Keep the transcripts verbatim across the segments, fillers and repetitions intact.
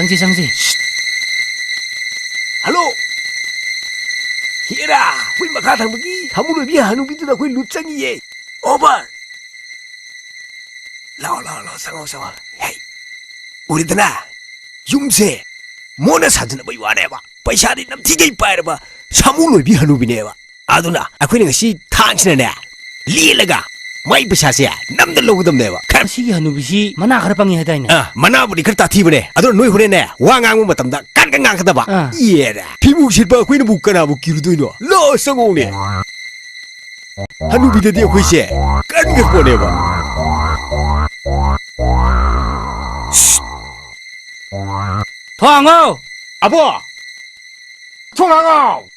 ꯆꯪꯁꯤ, ꯆꯪꯁꯤ꯫ Hello. ꯍꯦꯔꯥ, ꯑꯩꯈꯣꯏ ꯃꯈꯥ ꯊꯪꯕꯒꯤ ꯁꯥꯃꯨ ꯂꯣꯏꯕꯤ ꯍꯅꯨꯕꯤꯗꯨꯗ ꯑꯩꯈꯣꯏ ꯂꯨꯠ ꯆꯪꯉꯤꯌꯦ꯫ ꯑꯣꯚꯔ꯫ ꯂꯥꯛꯑꯣ, ꯂꯥꯛꯑꯣ, ꯂꯥꯛꯑꯣ, ꯆꯪꯉꯣ, ꯆꯪꯉꯣ꯫ ꯍꯦ, ꯎꯔꯦꯗꯅ? ꯌꯨꯝꯁꯦ ꯃꯣꯟꯅ ꯁꯥꯖꯤꯟꯅꯕꯩ ꯋꯥꯅꯦꯕ꯫ ꯄꯩꯁꯥꯗꯤ ꯅꯝꯊꯤꯒꯩ ꯄꯥꯏꯔꯕ ꯁꯥꯃꯨ ꯂꯣꯏꯕꯤ ꯍꯅꯨꯕꯤꯅꯦꯕ꯫ ꯑꯗꯨꯅ ꯑꯩꯈꯣꯏꯅ ꯉꯁꯤ ꯊꯥꯡꯁꯤꯅꯅꯦ, ꯂꯦꯜꯂꯒ ꯃꯥꯏ ꯄꯩꯁꯥꯁꯦ ꯅꯝꯗ ꯂꯧꯒꯗꯕꯅꯦꯕ꯫ ꯈꯔ ꯃꯁꯤꯒꯤ ꯍꯅꯨꯕꯤꯁꯤ ꯃꯅꯥ ꯈꯔ ꯄꯪꯉꯤ ꯍꯥꯏꯗꯥꯏꯅꯦ? ꯑ, ꯃꯅꯥꯕꯨꯗꯤ ꯈꯔ ꯇꯥꯊꯤꯕꯅꯦ꯫ ꯑꯗꯨꯅ ꯅꯣꯏ ꯍꯣꯔꯦꯟꯅꯦ, ꯋꯥ ꯉꯥꯡꯕ ꯃꯇꯝꯗ ꯀꯟ ꯀꯟ ꯉꯥꯡꯒꯗꯕ꯫ ꯑꯥ꯫ ꯏꯌꯦꯔꯦ꯫ ꯐꯤꯕꯨ ꯁꯤꯠꯄ ꯑꯩꯈꯣꯏꯅꯕꯨ ꯀꯅꯥꯕꯨ ꯀꯤꯔꯨꯗꯣꯏꯅꯣ? ꯂꯥꯛꯑꯣ, ꯆꯪꯉꯛꯎꯅꯦ꯫ ꯍꯅꯨꯕꯤꯗꯗꯤ ꯑꯩꯈꯣꯏꯁꯦ ꯀꯟꯈ꯭ꯔ ꯄꯣꯠꯅꯦꯕ꯫ ꯊꯣꯡꯉꯣ! ꯑꯕꯣ! ꯊꯣꯡ ꯍꯥꯡꯉꯣ!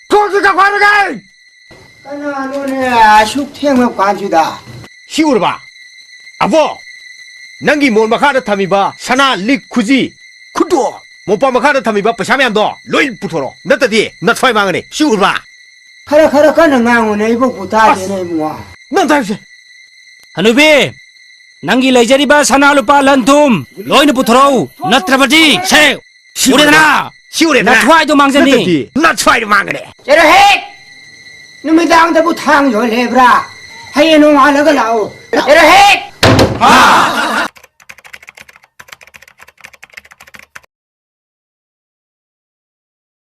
ꯊꯣꯡꯁꯤ ꯀꯛꯐꯥꯔꯒꯦ! ꯀꯅꯥꯅꯣꯅꯦ ꯑꯁꯨꯛ ꯊꯦꯡꯂ ꯀꯥꯟꯁꯤꯗ? ꯁꯤ ꯎꯔꯕ? ꯑꯕꯣ! ꯅꯪꯒꯤ ꯃꯣꯟ ꯃꯈꯥꯗ ꯊꯝꯃꯤꯕ ꯁꯅꯥ ꯂꯤꯛ ꯈꯨꯖꯤ, ꯈꯨꯗꯣ, ꯃꯣꯝꯄꯥꯛ ꯃꯈꯥꯗ ꯊꯝꯃꯤꯕ ꯄꯩꯁꯥ ꯃꯌꯥꯝꯗꯣ ꯂꯣꯏ ꯄꯨꯊꯣꯔꯛꯑꯣ꯫ ꯅꯠꯇꯗꯤ ꯅꯊ꯭ꯋꯥꯏ ꯃꯥꯡꯒꯅꯤ꯫ ꯁꯤ ꯎꯔꯕ? ꯈꯔ, ꯈꯔ ꯀꯟꯅ ꯉꯥꯡꯉꯨꯅꯦ, ꯏꯕꯣꯛꯄꯨ ꯇꯥꯗꯦꯅꯦ, ꯑꯁ! ꯏꯕꯨꯡꯉꯣ꯫ ꯅꯪ ꯇꯥꯏꯁꯦ꯫ ꯍꯅꯨꯕꯤ, ꯅꯪꯒꯤ ꯂꯩꯖꯔꯤꯕ ꯁꯅꯥ ꯂꯨꯄꯥ ꯂꯟ ꯊꯨꯝ ꯂꯣꯏꯅ ꯄꯨꯊꯣꯔꯛꯎ, ꯅꯠꯇ꯭ꯔꯕꯗꯤ ꯁꯦ, ꯁꯤ ꯎꯔꯦꯗꯅ? ꯁꯤ ꯎꯔꯦꯗꯅ? ꯅꯊ꯭ꯋꯥꯏꯗꯣ ꯃꯥꯡꯖꯅꯤ꯫ ꯅꯠꯇꯗꯤ ꯅꯊ꯭ꯋꯥꯏꯗꯣ ꯃꯥꯡꯒꯅꯤ꯫ ꯆꯠꯂꯣꯍꯦ! ꯅꯨꯃꯤꯗꯥꯡꯗꯕꯨ ꯊꯥꯡ ꯌꯣꯜꯂꯦꯕ꯭ꯔꯥ? ꯍꯌꯦꯡ ꯅꯣꯡꯉꯥꯜꯂꯒ ꯂꯥꯛꯑꯣ꯫ ꯆꯠꯂꯣꯍꯦ!